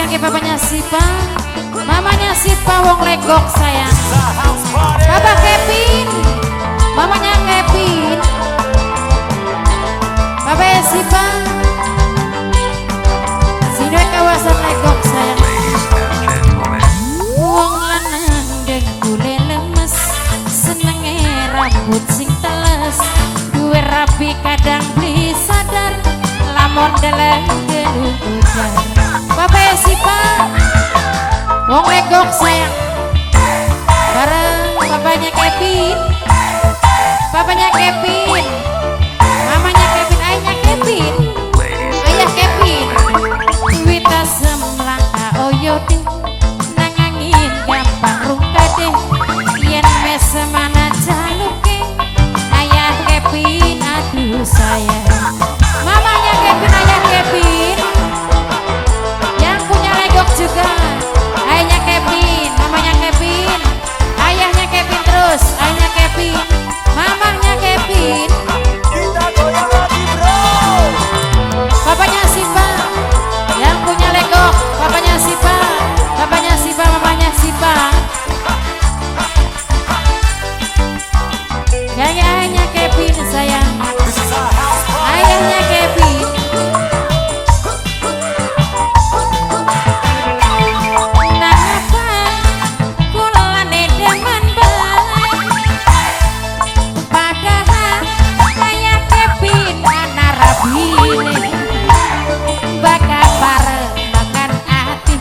kangge papanya Sipa, mamanya Sipa wong legok sayang. Bapak Kevin, mamanya Kevin, Bapak Sipa, sini kawasan legok sayang. Wong lanang dengkule lemes, senenge rambut sing teles, duwe rapi kadang beli sadar, lamun deleng gelung. Bapak Sipa, wong legok sayang, bareng bapaknya Kevin, papanya Kevin, mamanya Kevin, ayahnya Kevin, ayah Kevin. Wita semlangka oyode, nang angin gampang rungkade, yen mesemana jaluke, ayah Kevin aduh sayang. Mamanya Kevin, ayah Kevin, yang punya legok juga, ayahnya Kevin, mamanya Kevin, ayahnya Kevin terus, ayahnya Kevin, mamanya Kevin. Kita goyang lagi, bro. Papanya Sipa, yang punya legok, papanya Sipa, papanya Sipa, mamanya Sipa. Kayaknya ayahnya Kevin sayang, This is our house party. Ayahnya Kevin. Nangapa kulane demen bae, padahal ayah Kevin ana rabine. Baka pareng makan ati,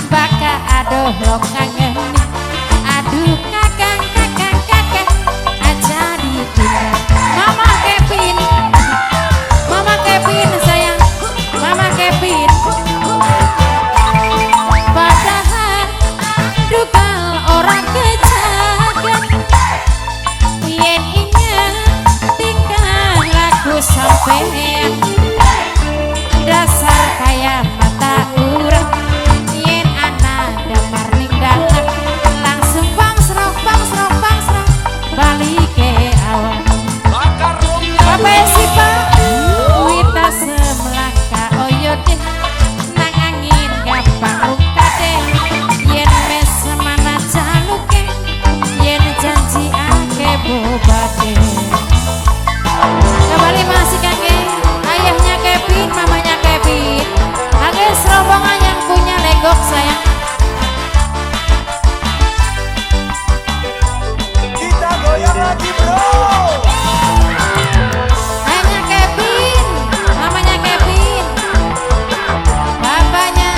baka adoh lo kangeni. Aduh kakang kakang kakang aja ditinggal. Mama Kevin, Mama Kevin sayang, Mama Kevin. Padahal dugal orang kejagan, yen ingat tingkah laku sampean, dasar kaya mata urang, yen ana damar ning dalan langsung bangsrok bangsrok bangsrok balik ke awal. Bakar romnya. Bapak Sipa, wita semlaka oyode, nang angin gampang rungkade, yen mesemana jaluke, yen janji ake bobate. Kembali masih kangge ayahnya Kevin, mamanya Kevin, kangge serombongan yang punya legok sayang. Kita goyang lagi, bro. Ayahnya Kevin, mamanya Kevin, bapaknya,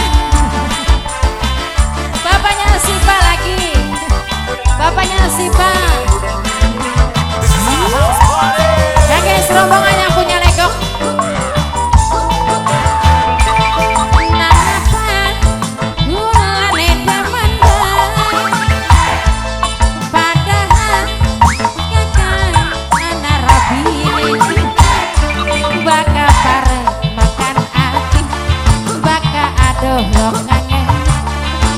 bapaknya Sipa lagi, bapaknya Sipa. This is our house party. Kangge serombongan yang punya legok. Nangapa kulane demen bae, padahal kakang ana rabine. Baka pareng makan ati, baka adoh lo kangen.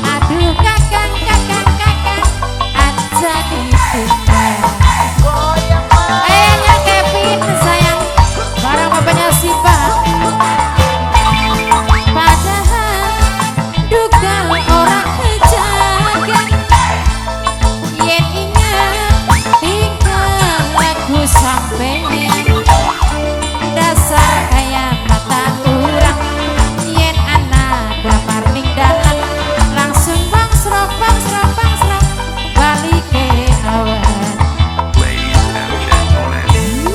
Aduh kakang kakang kakang aja ditinggal. Goyang, Mas. Ayahnya Kevin sayang, barang bapaknya Sipa. Padahal dugal orang kejagan, yen ingat tingkah laku sampean, dasar kaya mata urang, yen ana damar ning dalan langsung bangsrok bangsrok bangsrok balik ke awan.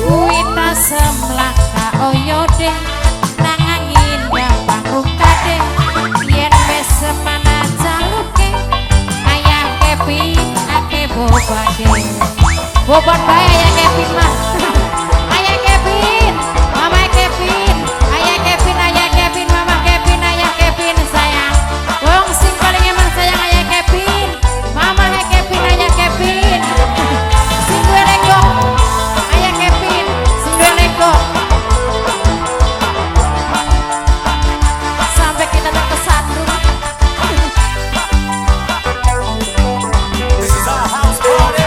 Wita semlaka oyode, nang angin gampang rungkade, yen mesemana jaluke, ayah Kevin ake bobade. Bobot bae ayah Kevin mah. Ayah Kevin, mama Kevin, ayah Kevin, ayah Kevin, mama Kevin, ayah Kevin sayang. Wong sing paling emang sayang ayah Kevin, mama Kevin, ayah Kevin. Sing duwe legok, ayah Kevin, sing duwe legok. Sampai kita terkesandung. This is our house party.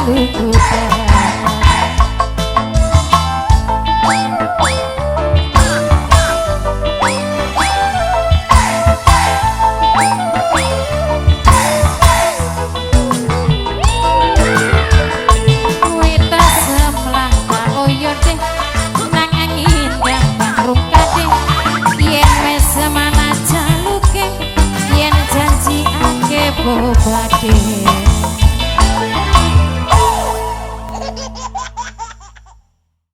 Lukutan. Wita semlaka oyode nang angin gampang rukade yen wis semana jaluke yen janji ake bobade.